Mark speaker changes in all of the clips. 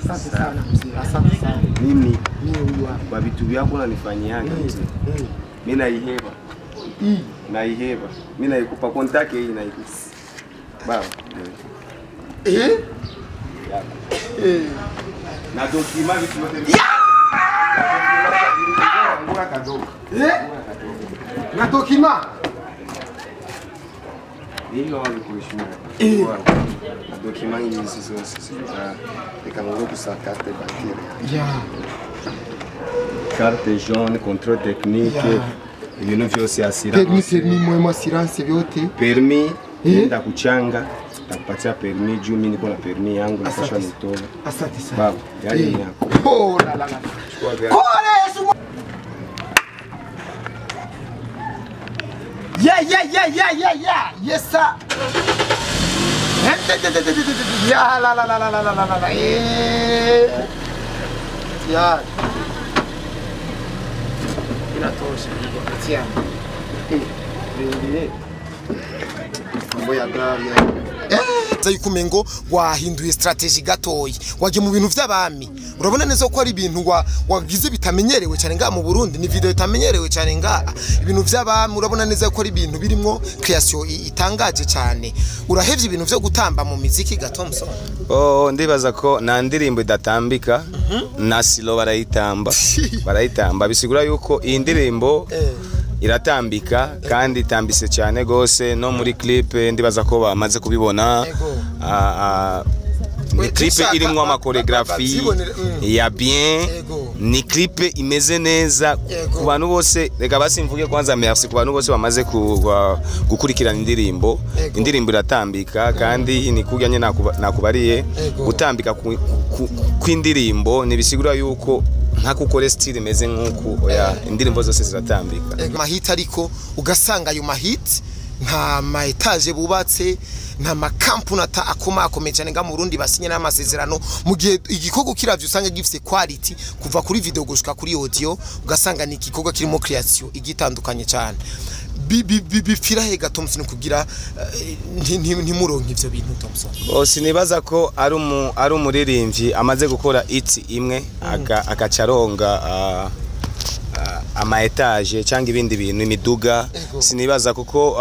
Speaker 1: Asante sana mzee, asante sana.
Speaker 2: Mimi
Speaker 1: Mimi huyu hapa.
Speaker 2: Kwa vitu vyako unanifanyiaga mzee. Mimi naiheba. Naiheba. Mimi naikupa contact hii naikupa. Baba.
Speaker 1: Eh?
Speaker 2: Eh. Na dokima vitu vyote. Ngura kadogo.
Speaker 1: Eh? Na dokima.
Speaker 2: Nilo alikuheshimia. Na dokima hizi zose
Speaker 3: reka ngo gusa carte bancaire.
Speaker 1: Yeah.
Speaker 2: Carte jaune, contrôle technique. Ibintu vyose assurance.
Speaker 1: Permis, permis mwema assurance vyote.
Speaker 2: Permis ndakuchanga, ndakupatia permis juu mimi niko na permis yangu napaswa nitoe.
Speaker 1: Asante sana.
Speaker 2: Baba, gari ni yako.
Speaker 1: Oh la la la.
Speaker 2: Chukua gari.
Speaker 1: Kore. Yeah yeah yeah yeah yeah yeah. Yes sir. Ya la la la la la la la. Eh. Ya. Inatosha nikupatia.
Speaker 3: Ndio. Mambo ya gari.
Speaker 1: Yukumengo wahinduye strategy gatoyi waje mu bintu vy'abami urabona neza ko ari ibintu wagize bitamenyerewe cyane nga mu Burundi ni video itamenyerewe cyane nga ibintu vy'abami urabona neza ko ari ibintu birimo creation itangaje cyane urahevye ibintu vyo gutamba mu miziki ga Thompson.
Speaker 2: Oh ndibaza ko na ndirimbo idatambika na silo barayitamba barayitamba bisigura yuko iyi ndirimbo iratambika kandi itambise cyane gose no muri clip ndibaza ko bamaze kubibona. Ni clip irimwo ama choreography ya bien, ni clip imeze neza ku bantu bose. Reka basi mvuge kwanza merci ku bantu bose bamaze gukurikirana indirimbo. Indirimbo iratambika kandi ni kujyanye nakubariye gutambika kw'indirimbo nibisigura yuko nka ukore style imeze nkuku oya indirimbo zose ziratambika
Speaker 1: mahit ariko ugasanga ayo mahit nta ma etage bubatse nta makampuni akoma akomeye cyane nga mu Burundi basinye n'amasezerano mu gihe igikorwa kiravyo usanga gifise quality kuva kuri video gushika kuri audio ugasanga ni igikorwa kirimo creation igitandukanye cyane. Bipfira hega Thompson kugira ntimuronke ivyo bintu Thompson.
Speaker 2: Bose nibaza ko ari umuririmbyi amaze gukora iti imwe akacaronga ama etage cyangwa ibindi bintu imiduga sinibaza kuko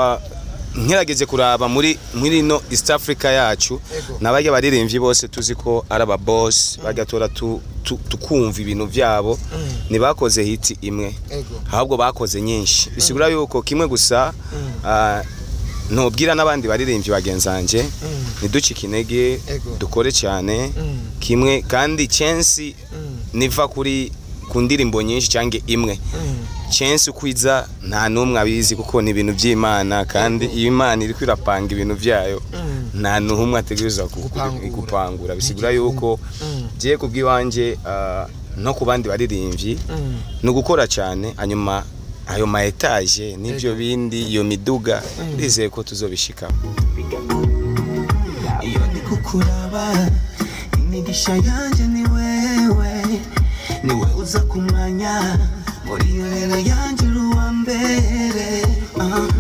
Speaker 2: nkerageze kuraba muri no East Africa yacu nabajya baririmbyi bose tuzi ko ari aba boss bagatora tukumva ibintu byabo nibakoze hit imwe ahubwo bakoze nyinshi bisigura yuko kimwe gusa ntubwira nabandi baririmbyi bagenzanje niducike intege dukore cyane kimwe kandi chance niva kuri ku ndirimbo nyinshi cyangwa imwe chance kwiza nta numwe abizi kuko ni ibintu by'Imana kandi iyo Imana iri kwirapanga ibintu byayo nta numwe ategereza gupangura bisigura yuko giye kubwiwanje no kubandi baririmbyi no gukora cyane hanyuma ayo ma etage n'ibyo bindi iyo miduga ndizeye ko tuzobishika.
Speaker 4: Iyo ndikukuraba imigisha yanje ni wewe niwe uza kumwanya muri rero yanje ruwa mbere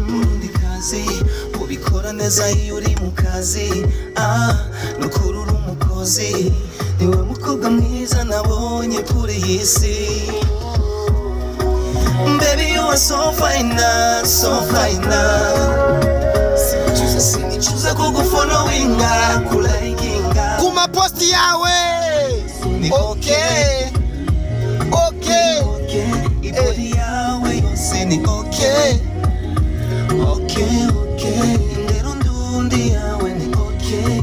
Speaker 4: murundi kazi ubikora neza iyo uri mu kazi nukurura umukozi niwe mukobwa mwiza nabonye kuri iyi si. Baby you are so fine, so fine. Sinichuza kugufollowinga kulikinga
Speaker 1: kuma posti yawe. Okay. Okay.
Speaker 4: Okay. Ibodi yawe yose ni okay. Okay, okay. Indero ndundi yawe ni okay.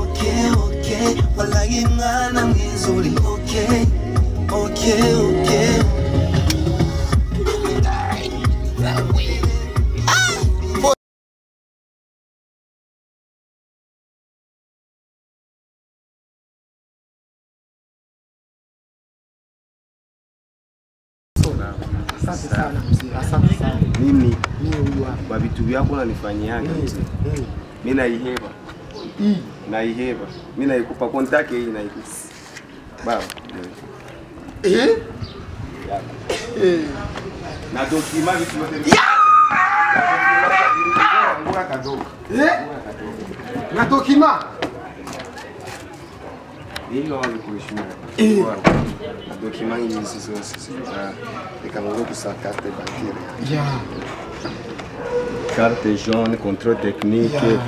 Speaker 4: Okay, okay. Wallahi mwana mwiza uri okay. Okay, okay.
Speaker 1: Asante sana mzee, asante sana.
Speaker 2: Mimi
Speaker 1: huyu hapa.
Speaker 2: Kwa vitu vyako unanifanyiaga mzee. Mimi naiheba. Naiheba. Mimi naikupa contact hii naikupa. Baba.
Speaker 1: Eh? Eh.
Speaker 2: Na dokima vitu vyote.
Speaker 1: Eh? Na dokima.
Speaker 3: Nino wabikushimira. Document hizi zose reka ngo gusa carte bancaire.
Speaker 1: Yeah.
Speaker 2: Carte jaune, contrôle technique.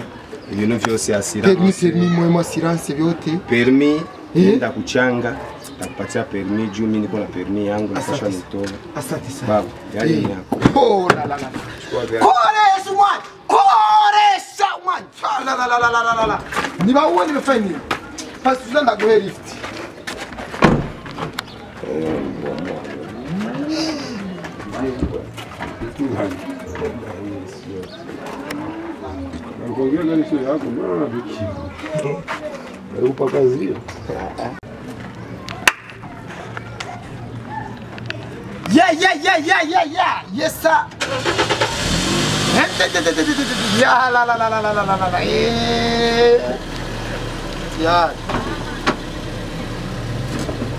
Speaker 2: Ibintu vyose assurance.
Speaker 1: Permis mwema assurance vyote.
Speaker 2: Permis ndakuchanga, ndakupatia permis juu mimi niko na permis yangu napasha nitoa.
Speaker 1: Asante sana.
Speaker 2: Baba, gari ni yako.
Speaker 1: Oh la la la. Koresha mwana. Koresha mwana. La la la la la la. Niba uwe nimefanya nini? Basi tuzanda ndaguhe lift. Yeah, yeah, yeah, yeah, yeah, yeah. Yes, sir. Yeah, la la la la la la la la. Yeah.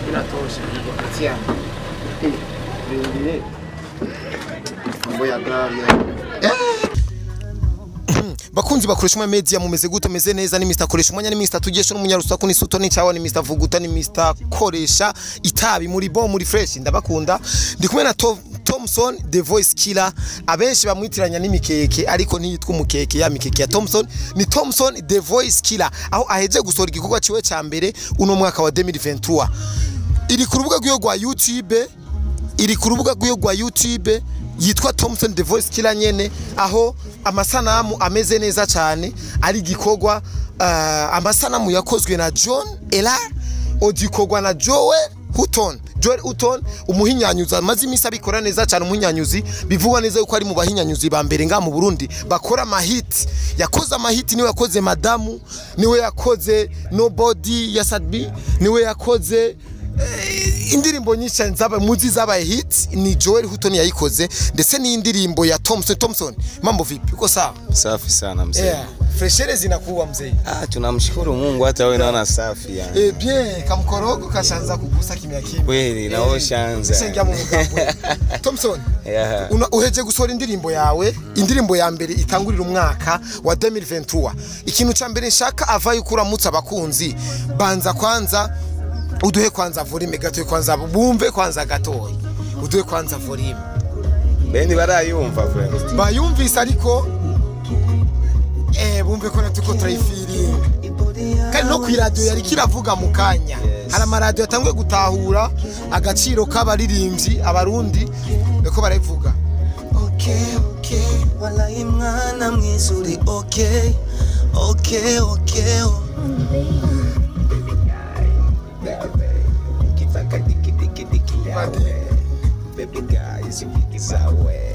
Speaker 1: Inatosha hiyo. Tia. Eh. Mambo ya gari. Bakunzi bakoresha umwanya media mumeze gute meze neza ni Mr Koresha umwanya ni Mr Tugesho n'umunyarusaku ni Suto ni Chawa ni Mr Vuguta ni Mr Koresha itabi muri bo muri fresh ndabakunda ndi kumwe na Thompson the Voice Killer abenshi bamwitiranya n'imikeke ariko ntiyitwa umukeke ya mikeke ya Thompson ni Thompson the Voice Killer aho aheje gusohora igikorwa ciwe ca mbere uno mwaka wa 2023 iri ku rubuga rwa YouTube iri ku rubuga rwa YouTube yitwa Thompson the Voice Killer nyene aho amasanamu ameze neza cyane ari gikorwa amasanamu yakozwe na John Elar odikorwa na Joel Hutton. Joel Hutton umuhinyanyuzi amaze imisi abikora neza cyane umuhinyanyuzi bivugwa neza yuko ari mu bahinyanyuzi ba mbere nga mu Burundi bakora amahit yakoze amahit niwe yakoze Madamu niwe yakoze Nobody ya Sadbi niwe yakoze indirimbo nyinshi nzaba muzi zabaye hit ni Joel Hutton yayikoze ndetse n'indirimbo ya Thompson. Thompson mambo vipi uko sawa?
Speaker 2: Safi sana mzee.
Speaker 1: Yeah. Freshere zinakuwa mzee.
Speaker 2: Ah, tunamshukuru Mungu hata wewe naona safi yani.
Speaker 1: Eh bien, kamkorogo kashanza kugusa kimya kimya.
Speaker 2: Kweli nawo shanza.
Speaker 1: Sengia mu mugambwe. Thompson.
Speaker 2: Yeah.
Speaker 1: Uheje gusohora indirimbo yawe, indirimbo ya mbere itangurira umwaka wa 2023. Ikintu ca mbere nshaka avaye kuramutsa abakunzi. Banza kwanza uduhe kwanza volume gato kwanza bumve kwanza gatoyi. Uduhe kwanza volume.
Speaker 2: Beni barayumva friend.
Speaker 1: Bayumvise ariko bumve ko natuko turayifiringa. Kandi no ku radio yari kiravuga mu kanya. Hari amaradio yatanguye gutahura agaciro k'abaririmbyi abarundi beko barayivuga.
Speaker 4: Okay okay wallahi mwana mwizuri okay okay okay.
Speaker 2: Baby guy is zawe.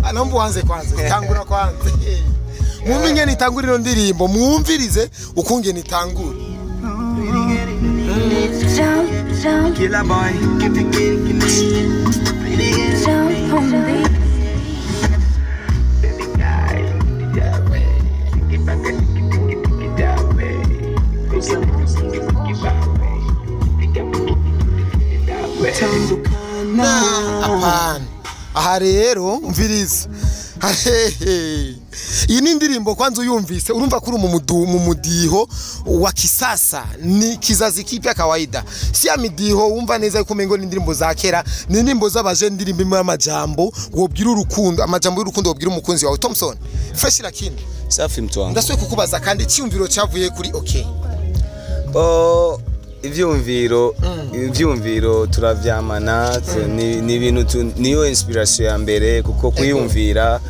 Speaker 1: Anombo wanze kwanza tangura kwanza. Mwumve ngene itanguriro ndirimbo mwumvirize ukungene itangura.
Speaker 4: Killer boy.
Speaker 1: Apana. Aha rero umvirize. Iyi ni indirimbo kwanza uyumvise urumva kuri mu mudiho wa kisasa ni kizazi kipya kawaida. Si ya midiho wumva neza yuko mengo ni indirimbo za kera, ni indirimbo z'abaje indirimbo imwe y'amajambo wobwira urukundo, amajambo y'urukundo wobwira umukunzi wawe. Thompson fresh lakini
Speaker 2: safi mtu wangu.
Speaker 1: Ndasuye kukubaza kandi icyumviro cyavuye kuri okay.
Speaker 2: Oh ivyumviro turavyamana ni ibintu niyo inspiration ya mbere kuko kwiyumvira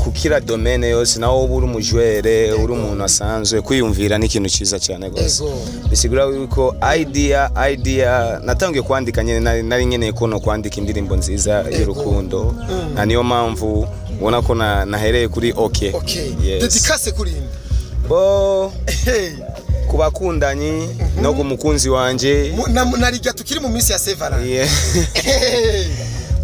Speaker 2: kukira domaine yose nawo uri umujwere uri umuntu asanzwe kwiyumvira ni ikintu ciza cyane gose. Bisigura yuko idea natangiye kwandika nyene nari nkeneye ko no kwandika indirimbo nziza y'urukundo na niyo mpamvu ubona ko nahereye kuri okay.
Speaker 1: Yes. Dedicace kuri inde
Speaker 2: bo kubakundanyi no kumukunzi wanje
Speaker 1: narijya tukiri mu minsi ya Sevara.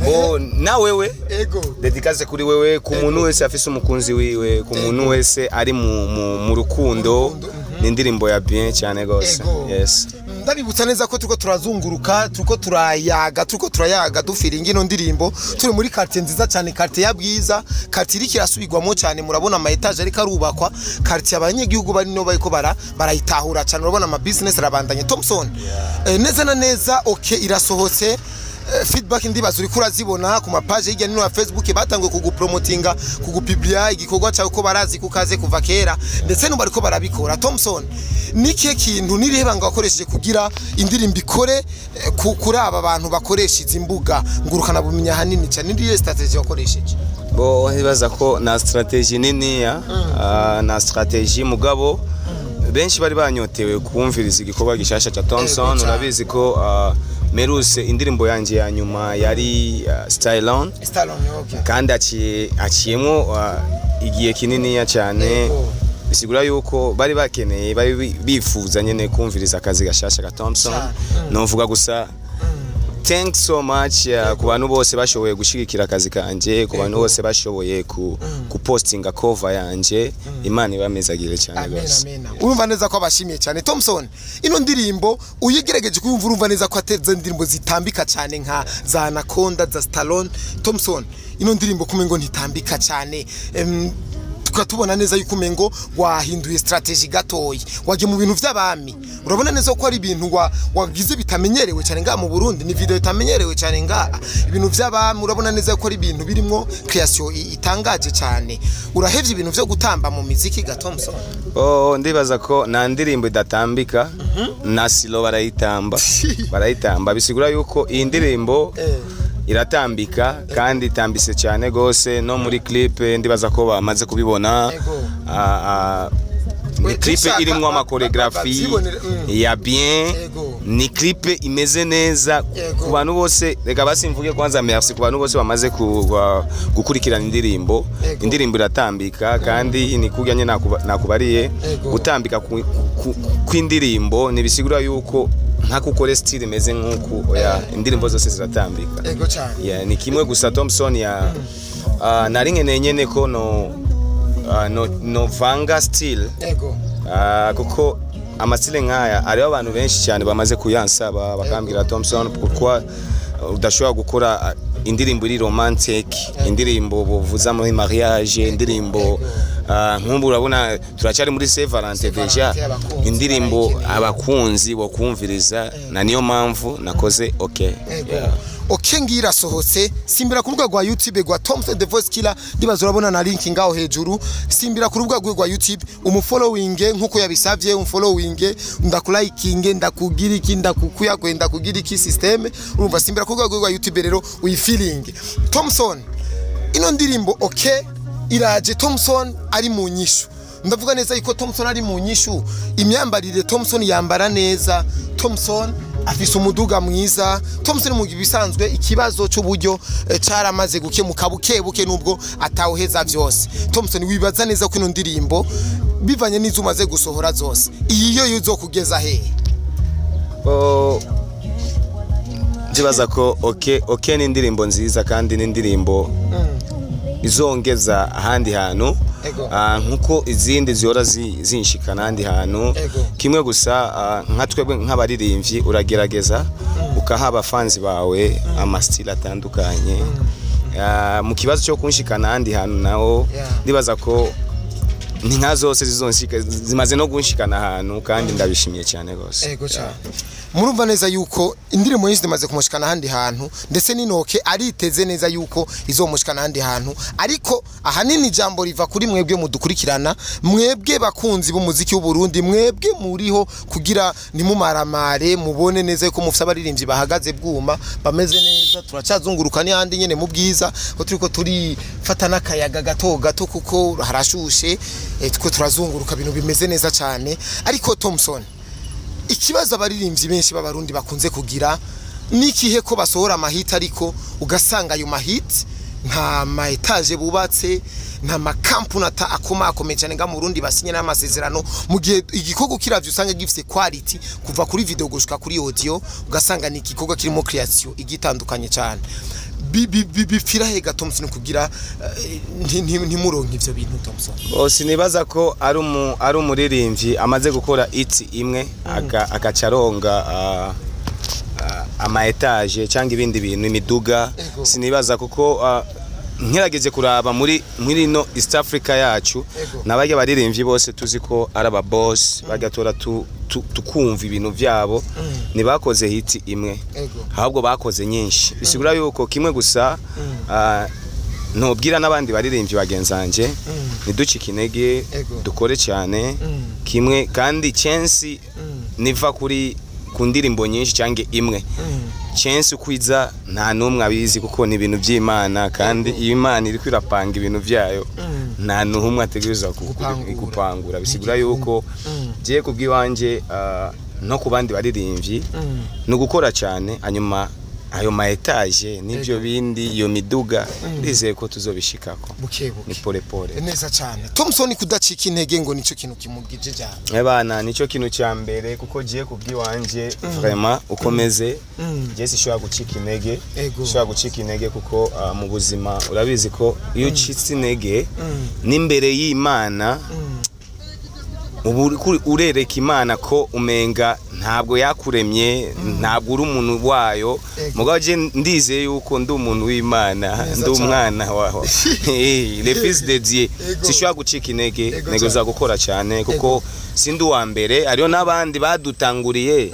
Speaker 2: Bo na wewe
Speaker 1: ego
Speaker 2: dedicace kuri wewe ku muntu wese afise umukunzi wiwe ku muntu wese ari mu rukundo ni indirimbo ya bien cyane gose. Yes.
Speaker 1: Ndabibutsa neza ko turiko turazunguruka, turiko turayaga, turiko turayaga dufiringa ino ndirimbo. Turi muri quartier nziza cyane, quartier ya Bwiza, quartier iriko irasubirwamo cyane. Murabona ama étage ariko arubakwa, quartier abanyagihugu bari no bariko barayitahura cyane. Urabona ama business arabandanye. Thompson, neza na neza OK irasohotse. Feedback ndibaza uriko urazibona ku mapaje hirya no hino ya Facebook, batanguye kugupromotinga, kugupiblia igikorwa cyawe, ko barazi kukaze kuva kera, ndetse n'ubu bariko barabikora. Thompson, nikihe kintu nireba ngo wakoresheje kugira indirimbo ikore kuri aba bantu bakoresha izi mbuga ngurukana bumenyi ahanini cyane? Niyo strategy wakoresheje?
Speaker 2: Bo, ntibaza ko na strategy niniya, na strategy, mugabo benshi bari banyotewe kumviriza igikorwa gishasha cha Thompson.
Speaker 1: Ego cane.
Speaker 2: Urabizi ko meruse indirimbo yanje ya nyuma yari Style On.
Speaker 1: Style On, okay.
Speaker 2: Kandi aciyemo igihe kininiya cyane. Bisigura yuko bari bakeneye, bari bifuza nyene kumviriza akazi gashasha ka Thompson.
Speaker 1: Cane.
Speaker 2: Novuga gusa thanks so much ku bantu bose bashoboye gushigikira akazi kanje, ku bantu bose bashoboye ku postinga cover yanje. Imana ibamezagire cyane
Speaker 1: Amen.
Speaker 2: gose.
Speaker 1: Amen. Urumva neza ko abashimiye cyane. Thompson, ino ndirimbo uyigerageje kuyumva, urumva neza ko ateze indirimbo zitambika cyane nka za Anaconda, za Stallone. Thompson, ino ndirimbo kumengo ntitambika cyane. Tukatubona neza yuko umengo wahinduye strategy gatoyi, wagiye mu bintu vy'abami. Urabona neza ko ari ibintu wagize bitamenyerewe cyane ngaha mu Burundi, ni video itamenyerewe cyane ngaha, ibintu vy'abami. Urabona neza ko ari ibintu birimwo creation itangaje cyane. Urahevye ibintu vyo gutamba mu miziki ga, Thompson?
Speaker 2: Oh, ndibaza ko nta ndirimbo idatambika, na silo barayitamba, barayitamba. Bisigura yuko iyi ndirimbo iratambika kandi itambise cyane gose. No muri clip ndibaza ko bamaze kubibona. Ni clip
Speaker 1: Dushaka
Speaker 2: irimwo ama choreography
Speaker 1: bavyibonere,
Speaker 2: ya bien. Ni clip imeze neza. Ku bantu bose, reka basi mvuge kwanza merci ku bantu bose bamaze gukurikirana indirimbo. Indirimbo iratambika kandi ni kurya nyine nakubariye. Gutambika kw'indirimbo ntibisigura yuko nka ukore style imeze nk'uku, oya, indirimbo zose ziratambika.
Speaker 1: Ego cyane.
Speaker 2: Yeah, ni kimwe gusa Thompson ya nari nkeneye nyene ko no vanga style. Kuko ama style nk'aya hariho abantu benshi cyane bamaze kuyansaba, bakambwira: "Thompson, pourquoi udashobora gukora indirimbo iri romantic, indirimbo buvuza muri mariage, indirimbo nk'ubu urabona turacyari muri Saint Valentin déjà,
Speaker 1: Saint Valentin, abakunzi
Speaker 2: indirimbo
Speaker 1: barayikeneye.
Speaker 2: abakunzi bokumviriza?" Na niyo mpamvu nakoze OK.
Speaker 1: Ego. OK ngiyi irasohotse. Simbira ku rubuga rwa YouTube rwa Thompson the Voice Killer, ndibaza urabona na link ngaho hejuru. Simbira ku rubuga rwe rwa YouTube, umufollowing nkuko yabisavye, umufollowing, ndakulayikinge, ndakugira iki, ndakukuya kwenda kugira iki system. Urumva, simbira ku rubuga rwe rwa YouTube rero uyifilinge. Thompson, ino ndirimbo OK iraje, Thompson ari mu nyishu. Ndavuga neza yuko Thompson ari mu nyishu. Imyambarire, Thompson yambara neza, Thompson afise umuduga mwiza. Thompson mu bisanzwe ikibazo cy'uburyo caramaze gukemuka buke buke, nubwo atawuheza vyose. Thompson, wibaza neza ko ino ndirimbo, bivanye n'izo umaze gusohora zose, iyi yo yuzokugeza hehe?
Speaker 2: Oh, ndibaza ko OK ni indirimbo nziza kandi ni indirimbo izongeza ahandi hantu. Nkuko izindi zihora zinshikana ahandi hantu. Kimwe gusa, nka twebwe nk'abaririmbyi, uragerageza ukaha abafanzi bawe ama style atandukanye. Mu kibazo cyo kunshikana ahandi hantu naho, ndibaza ko ni nka zose zizonshika, zimaze no kunshikana ahantu kandi ndabishimiye cyane rwose.
Speaker 1: Ego cyane. Murumva neza yuko indirimbo nyinshi zimaze kumushikana ahandi hantu, ndetse n'inoke ariteze neza yuko izomushikana ahandi hantu. Ariko ahanini ijambo riva kuri mwebwe mudukurikirana, mwebwe bakunzi b'umuziki w'u Burundi, mwebwe muriho kugira nimumaramare, mubone neza yuko mufite abaririmbyi bahagaze bwuma, bameze neza. Turacazunguruka n'ahandi nyene mu Bwiza, ko turiko turifata n'akayaga gato gato kuko harashushe. Tuko turazunguruka, ibintu bimeze neza cyane. Ariko Thompson, ikibazo abaririmbyi benshi b'Abarundi bakunze kugira nikihe? Ko basohora ama hit, ariko ugasanga ayo ma hit nta ma étage bubatse, nta makampuni akomakomeye cyane nga mu Burundi basinye n'amasezerano, mu gihe igikorwa kiravyo usanga gifise quality kuva kuri video gushika kuri audio, ugasanga ni igikorwa kirimo creation igitandukanye cyane. Bipfira hega Thompson kugira ntimuronke ivyo bintu, Thompson?
Speaker 2: Sinibaza ko ari umuririmbyi amaze gukora hit imwe agaca aronga ama étage cyangwa ibindi bintu, imiduga. Sinibaza kuko ngerageze kuraba muri no East Africa yacu, n'abajya baririmbyi bose tuzi ko ari aba boss, bagatora tukumva ibintu vyabo, ntibakoze hit imwe, ahubwo bakoze nyinshi. Bisigura yuko kimwe gusa ntubwira n'abandi baririmbyi bagenzanje, ntiducike intege, dukore cyane. Kimwe kandi, chance niva kuri ku ndirimbo nyinshi cyangwa imwe, chance ukwiza nta n'umwe abizi, kuko ni ibintu by'Imana. Kandi iyo Imana iri kwirapanga ibintu byayo, nta n'umwe ategereza
Speaker 1: Gupangura.
Speaker 2: gupangura. Bisigura yuko giye kubw'iwanje no ku bandi baririmbyi ni ugukora cyane, hanyuma ayo ma étage n'ibyo bindi, iyo miduga, ndizeye ko tuzobishikako.
Speaker 1: Buke buke.
Speaker 2: Ni pole pole.
Speaker 1: Neza cyane, Thompson. Kudacika intege ngo nico kintu kimugije cyane.
Speaker 2: Ebana, nicyo kintu cya mbere, kuko giye kubw'iwanje vraiment ukomeze, giye sishobora gucika intege. Sishobora gucika intege kuko mu buzima urabizi ko iyo ucitse intege n'imbere y'Imana, ubu uriko urereka Imana ko umenga ntabwo yakuremye, ntabwo uri umuntu wayo. Mugabo je ndizeye yuko ndi umuntu w'Imana,
Speaker 1: Neza
Speaker 2: ndi umwana waho, le fils de Dieu. Sishobora gucika intege. Ntegerezwa gukora cyane kuko sindi uwa mbere, hariho n'abandi badutanguriye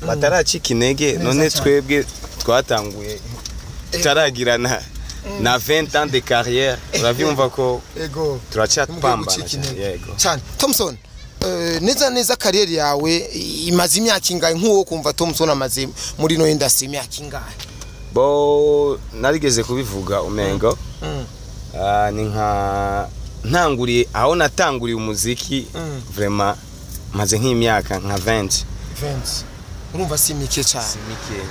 Speaker 2: bataracika intege. None twebwe twatanguye tutaragirana na 20 ans de carrière, uravyumva ko turacyapambana
Speaker 1: Ntimukwiye gucika
Speaker 2: cyane.
Speaker 1: intege.
Speaker 2: Yego.
Speaker 1: Cyane, Thompson. Neza neza carrière yawe imaze imyaka ingahe? Nk'uwo kumva Thompson amaze muri no industry imyaka ingahe?
Speaker 2: Bo narigeze kubivuga umengo ni nka ntanguriye aho natanguriye umuziki, vraiment maze nk'imyaka nka 20.
Speaker 1: 20, urumva si mike cyane.
Speaker 2: Si mike.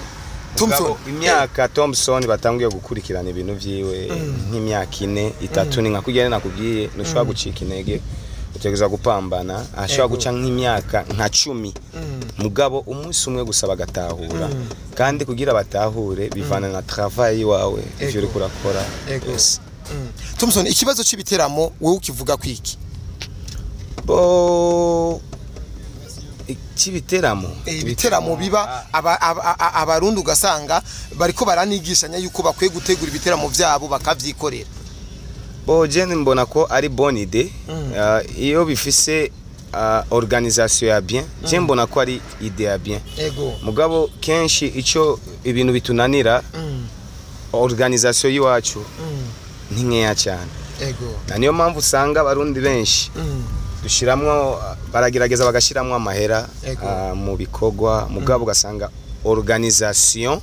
Speaker 1: Thompson.
Speaker 2: Mugabo imyaka Thompson batanguye gukurikirana ibintu vyiwe nk'imyaka 4, 3, ni nka kurya nakubwiye, ntushobora gucika intege, utegereza gupambana. Ashobora guca nk'imyaka nka 10, mugabo umunsi umwe gusa bagatahura. Kandi kugira batahure bivana na travail wawe, ivyo uriko urakora. Yes.
Speaker 1: Thompson, ikibazo c'ibiteramo wowe ukivuga kwiki?
Speaker 2: Bo cy'ibiteramo?
Speaker 1: Ibiteramo biba Abarundi ugasanga bariko baranigishanya yuko bakwiye gutegura ibiteramo vyabo bakavyikorera.
Speaker 2: Bo je mbona ko ari bonne idée. Iyo bifise organisation ya bien, je mbona ko ari idée ya bien. Mugabo kenshi ico ibintu bitunanira, organisation y'iwacu ni nkeya cyane. Na niyo mpamvu usanga Abarundi benshi dushiramwo, baragerageza bagashiramwo amahera mu bikorwa, mugabo ugasanga organisation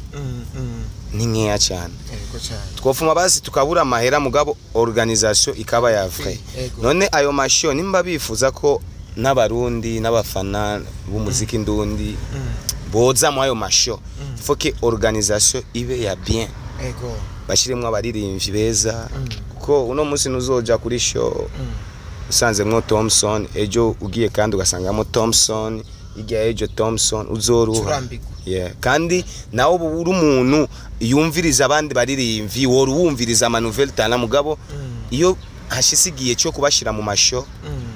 Speaker 2: ni nkeya cyane.
Speaker 1: Ego cyane.
Speaker 2: Twofuma basi tukabura amahera, mugabo organisation ikaba ya vrai. None ayo masho nimba bifuza ko n'Abarundi n'abafana b'umuziki ndundi boza mu ayo masho, faut que organisation ibe ya bien, bashiremwo abaririmbyi beza, kuko uno munsi nuzoja kuri show usanzemwo Thompson, ejo ugiye kandi ugasangamo Thompson, hirya ejo Thompson, uzoruha.
Speaker 1: Turambirwa.
Speaker 2: Yeah. Kandi nawe ubu uri umuntu yumviriza abandi baririmbyi, wora uwumviriza ama nouvelle talent, mugabo iyo hashise igihe cyo kubashira mu masho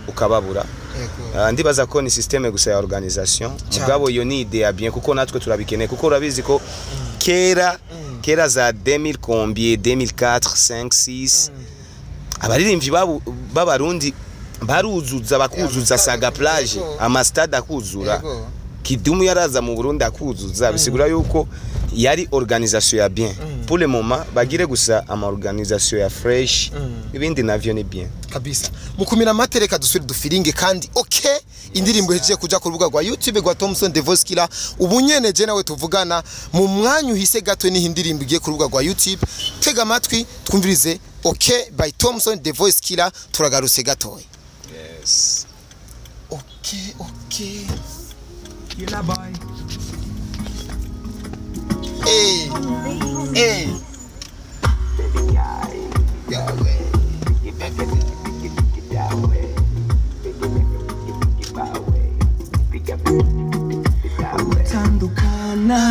Speaker 2: ukababura. Ndibaza ko ni système gusa ya organisation. Mugabo iyo ni idée ya bien, kuko natwe turabikeneye, kuko urabizi ko kera kera za 2000 combien, 2004, 5, 6, abaririmbyi b'Abarundi baruzuza, bakuzuza Saga Plage, amastade akuzura. Kidumu yaraza mu Burundi akuzuza. Bisigura yuko yari organisation ya bien. Pour le moment bagire gusa ama organisation ya fresh, ibindi navyo ni bien.
Speaker 1: Kabisa. Mukumira amatereka dusubire dufiringe kandi. Okay, indirimbo ihejeje kuja ku rubuga rwa YouTube rwa Thompson The Voice Killer ubu nyene je nawe tuvugana mu mwanya uhise gato, niho indirimbo igiye ku rubuga rwa YouTube. Tega amatwi twumvirize Okay by Thompson The Voice Killer. Turagarutse gatoya.
Speaker 2: Yes.
Speaker 1: Okay.
Speaker 5: Killer boy.
Speaker 1: Hey hey. Yawe.
Speaker 4: Gutandukana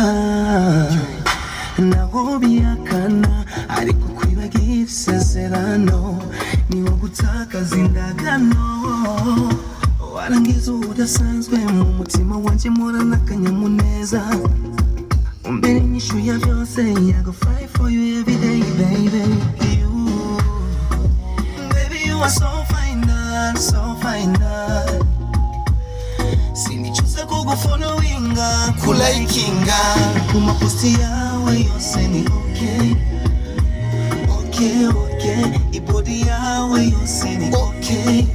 Speaker 4: nabo bihakana. Umutekano warangiza udasanzwe mu mutima wanje murana akanyamuneza. Umbere inyishu ya byose, I go fight for you every day, baby. You, baby, you are so fine, so fine. Sinicuza kugufollowinga, kulikinga ku maposti yawe yose ni okay. Okay, okay, ibody yawe yose ni okay.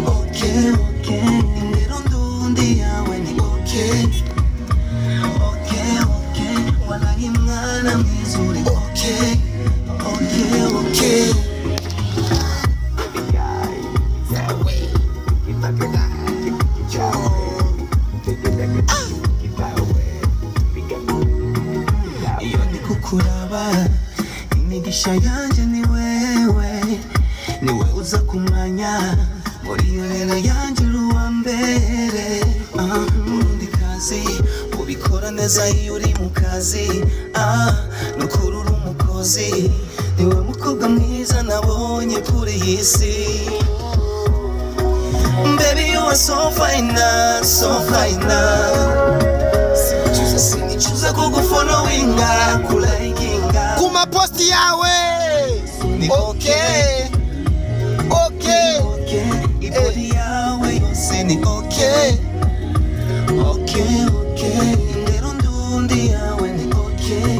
Speaker 4: Okay, okay, indero ndundi yawe ni okay. Okay, okay, walahi mwana mwiza uri okay. Okay, okay. Iyo ndi kukuraba imigisha yanje ni wewe, ni wewe uza kumwanya muri iyo rero yanje uri uwa mbere. Murundi kazi ubikora neza iyo uri mu kazi, nukuri uri umukozi, niwe mukobwa mwiza nabonye kuri iyi si. Baby, you are so fine, so fine. Sinicuza kugufollowinga, kulikinga
Speaker 1: ku maposti yawe. Okay, okay,
Speaker 4: okay, ibody yawe yose ni okay. Okay, okay, indero ndundi yawe ni okay.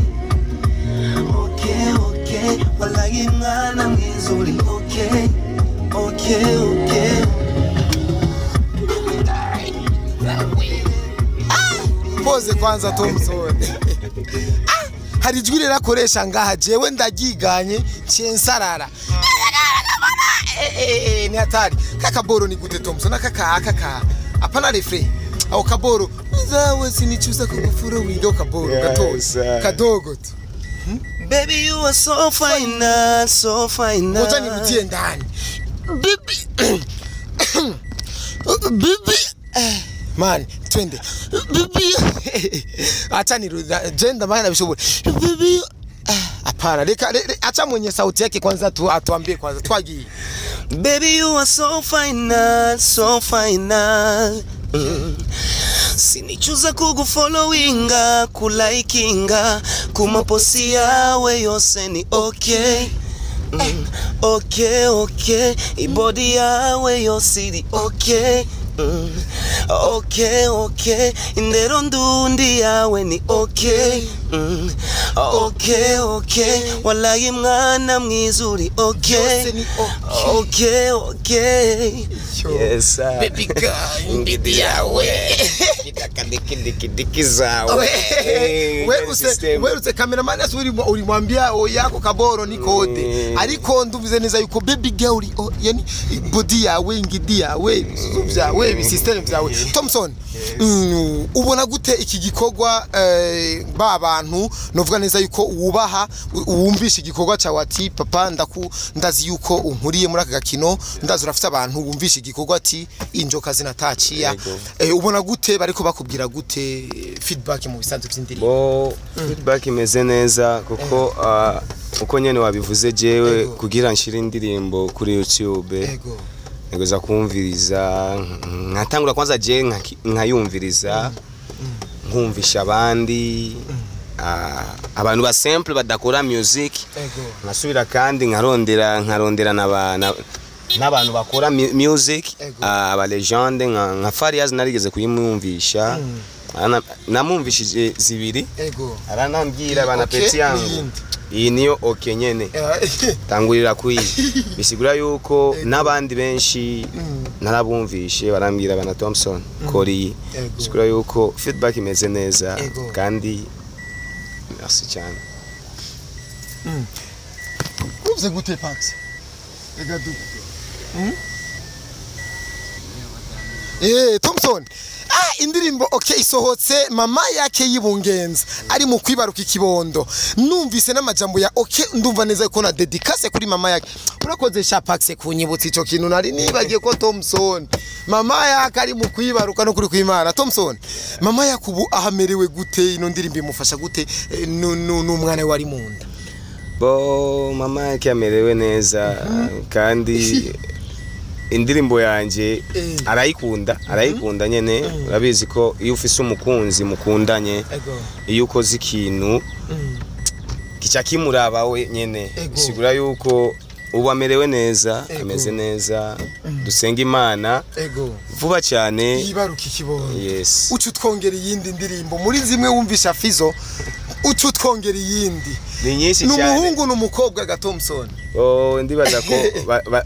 Speaker 4: Okay, okay, walahi mwana mwiza uri okay. Okay, okay.
Speaker 1: Pose kwanza Thompson. Hari ijwi rero akoresha ngaha jewe ndaryiganye nsarara. Ni hatari. Kakaboro ni gute Thompson akaka akaka. Apana refre. Aho kaboro nzawe sinicuza kugufura windo kaboro gatoya. Kadogo tu.
Speaker 4: Baby, you are so fine, so fine.
Speaker 1: Ngoja nirutie ndani. Bibi. Bibi. Man, twende. Bibi. Acha nirudi. Jenda maana bishobora. Bibi. Hapana, reka acha mwenye sauti yake kwanza tu atuambie kwanza twagiye.
Speaker 4: Baby, you are so fine, so fine. Sinichuza kugufollowinga, kulikinga, kumaposti yawe yose ni okay. Okay, okay, ibody yawe yose ni okay. Okay, okay, indero ndundi yawe ni okay. Okay, okay, walahi mwana mwiza uri okay. Okay, okay.
Speaker 2: Yes, sir.
Speaker 1: Baby girl, ngidi yawe.
Speaker 2: Diki zawe.
Speaker 1: Wewe cameraman uri ulimwambia yako kaboro ni kode. Ariko ndumvize neza yuko baby girl yani body yawe ngidi yawe bisuzu byawe system byawe. Thompson, ubona gute iki gikorwa ba bantu novuga neza yuko wubaha wumvisha igikorwa cyawe ati papa ndazi yuko unkuriye muri aka gakino, ndazi urafite abantu wumvisha igikorwa ati injoka zinataciya. Ubona gute bariko bakubwira gute feedback mu bisanzwe by'indirimbo?
Speaker 2: Bo feedback imeze neza kuko uko nyene wabivuze jewe kugira nshire indirimbo kuri YouTube. Nigeza kumviriza nkatangura kwanza je nkayumviriza nkumvisha abandi abantu ba simple badakora music, nkasubira kandi nkarondera n'abantu bakora music, aba legende nka Fariaz narigeze kuyimwumvisha, namwumvishije zibiri aranambwira bana peti yangu iyi niyo okay nyene tangurira kuyi bisigura yuko n'abandi benshi narabumvishe barambwira bana Thompson kori, bisigura yuko feedback imeze neza kandi merci cyane.
Speaker 1: Uvuze gute Pax? Ega du. Thompson. Indirimbo okay isohotse mama yake yibungenza ari mu kwibaruka ikibondo. Numvise n'amajambo ya okay ndumva neza ko na dedicace kuri mama yake. Urakoze sha Pax kunyibutsa ico kintu nari nibagiye ko Thompson mama yake ari mu kwibaruka no kuri kwimana. Thompson, mama yakubu ahamerewe gute ino ndirimbo imufasha gute n'umwana we ari munda?
Speaker 2: Bo mama yake amerewe neza kandi Indirimbo yanje arayikunda nyene. Urabizi ko iyo ufise umukunzi mukundanye, iyo ukoze ikintu kica kimuraba we nyene, bisigura yuko ubu amerewe neza, ameze neza. Dusenga Imana vuba cyane
Speaker 1: yibaruka ikibondo.
Speaker 2: Yes.
Speaker 1: Uca utwongera iyindi ndirimbo muri zimwe wumvisha Fizo, uca utwongera iyindi.
Speaker 2: Ni nyinshi
Speaker 1: Ni
Speaker 2: cyane.
Speaker 1: umuhungu n'umukobwa ga Thompson?
Speaker 2: Oh, ndibaza ko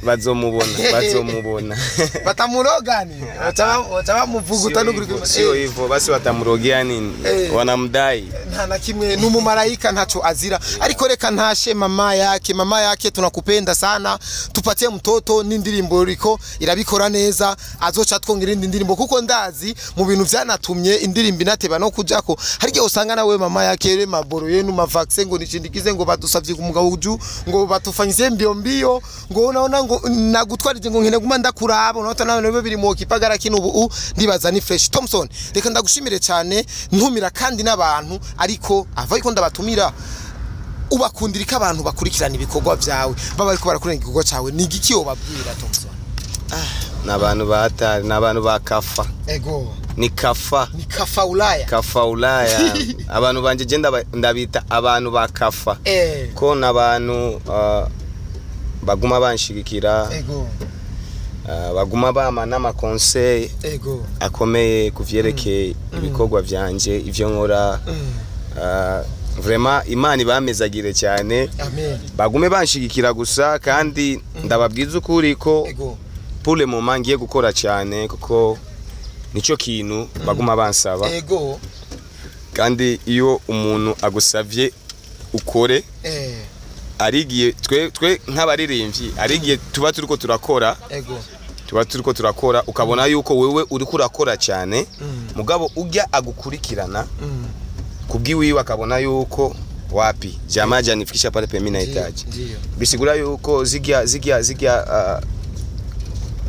Speaker 2: bazomubona.
Speaker 1: Batamurogani baca bamuvuguta no kuri
Speaker 2: Sio hivyo basi, watamrogea nini? Wanamdai.
Speaker 1: Nta na kimwe, ni umumarayika, ntaco azira. Ariko reka ntashe mama yake. Mama yake, tunakupenda sana, tupatie mtoto. N'indirimbo riko irabikora neza, azoca twongera indi ndirimbo, kuko ndazi mu bintu vyanatumye indirimbo inateba no kujako, hari igihe usanga nawe mama yake re maboro yenu mavaccin ngo nishindikize, ngo badusavye ku mugabo uju, ngo batufanyize mbio mbio, ngo unaona ngo nagutwarije, ngo nkene guma ndakuraba, unaona nawe niwe biri mu kipagara kino. Ubu ndibaza ni fresh. Thompson, reka ndagushimire cyane, ntumira kandi n'abantu, ariko ava ariko ndabatumira, ubakundira ko abantu bakurikirana ibikorwa byawe, baba ariko barakurikirana igikorwa cyawe, ni igiki wobabwira, Thompson?
Speaker 2: Ni abantu ba hatari, ni abantu ba kafa. Ni kafa.
Speaker 1: Ni kafa Ulaya.
Speaker 2: Kafa Ulaya. Abantu banje je ndabita abantu ba kafa, ko n'abantu baguma banshigikira, baguma bama n'ama conseil akomeye ku vyerekeye ibikorwa vyanje, ivyo nkora. Vraiment Imana ibamezagire cyane.
Speaker 1: Amen.
Speaker 2: Bagume banshigikira gusa, kandi ndababwiza ukuri ko pour le moment ngiye gukora cyane, kuko nicyo kintu baguma bansaba. Kandi iyo umuntu agusavye ukore, arigiye twe nk'abaririmbyi, arigiye tuba turiko turakora, tuba turiko turakora, ukabona yuko wewe uriko urakora cyane, mugabo ujya agukurikirana kubwiwiwe akabona yuko wapi, jamaa janifikisha pale pe mimi nahitaji. Bisigura yuko zirya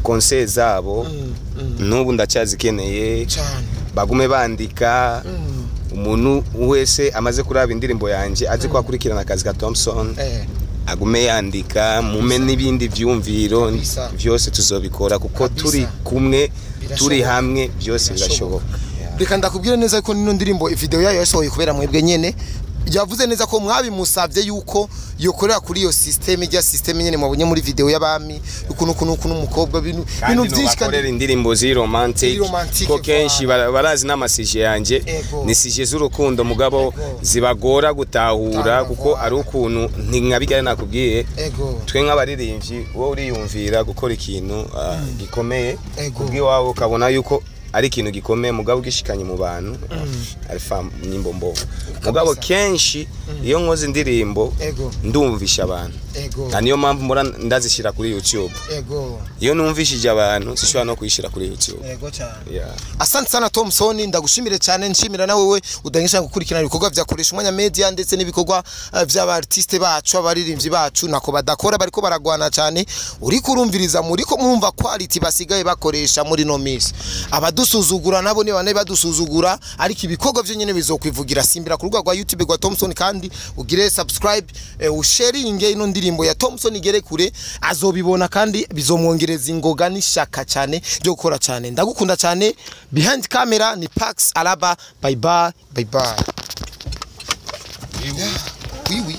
Speaker 2: conseil zabo n'ubu ndacyazikeneye.
Speaker 1: Cyane.
Speaker 2: Bagume bandika. Umuntu wese amaze kuraba indirimbo yanje, azi ko akurikirana akazi ka Thompson, agume yandika, mume n'ibindi vyumviro. Vyose tuzobikora kuko turi kumwe, turi hamwe, byose birashoboka.
Speaker 1: Reka ndakubwira neza ko nino ndirimbo video yayo yasohoye kubera mwebwe nyene. Yavuze neza ko mwabimusavye yuko yokorera kuri iyo system, ijya system nyene mwabonye muri video y'abami, ukuntu ukuntu ukuntu umukobwa, bintu
Speaker 2: Kandi
Speaker 1: bintu byinshi
Speaker 2: bakorera
Speaker 1: kandi
Speaker 2: indirimbo ziri romantic,
Speaker 1: Ziri romantique,
Speaker 2: ko kenshi
Speaker 1: voilà.
Speaker 2: barazi n'ama sujet yanje ni sujet z'urukundo, mugabo zibagora gutahura,
Speaker 1: Gutahura,
Speaker 2: kuko
Speaker 1: voilà.
Speaker 2: ari ukuntu ntinkabigare nakubwiye. Twe nk'abaririmbyi, wowe uriyumvira gukora ikintu gikomeye, kubw'iwawe ukabona yuko ari ikintu gikomeye, mugabo ugishikanye mu bantu alfa nyimbo mbovu. Mugabo kenshi iyo nkoze indirimbo ndumvisha abantu, na niyo mpamvu mbora ndazishyira kuri YouTube. Iyo numvishije abantu sishobora no kuyishyira kuri YouTube.
Speaker 1: Ego cyane.
Speaker 2: Yeah.
Speaker 1: Asante sana Thompson, ndagushimire cyane, nshimira na wewe udangisha gukurikirana ibikorwa vya Koresha Umwanya Media ndetse n'ibikorwa vy'aba artiste bacu, abaririmbyi bacu, nako badakora bariko baragwana cyane. Uriko urumviriza, muriko murumva quality basigaye bakoresha muri no miss. Abadusuzugura nabo ni bane badusuzugura, ariko ibikorwa vyo nyene bizokwivugira. Simbira ku rubuga rwa YouTube rwa Thompson kandi ugire subscribe, usharinge ino ndirimbo ya Thompson igere kure, azobibona kandi bizomwongereza ingoga n'ishaka cyane ryo gukora cyane. Ndagukunda cyane. Behind camera ni Pax Alaba. Bye bye, bye bye. Yeah. Oui oui.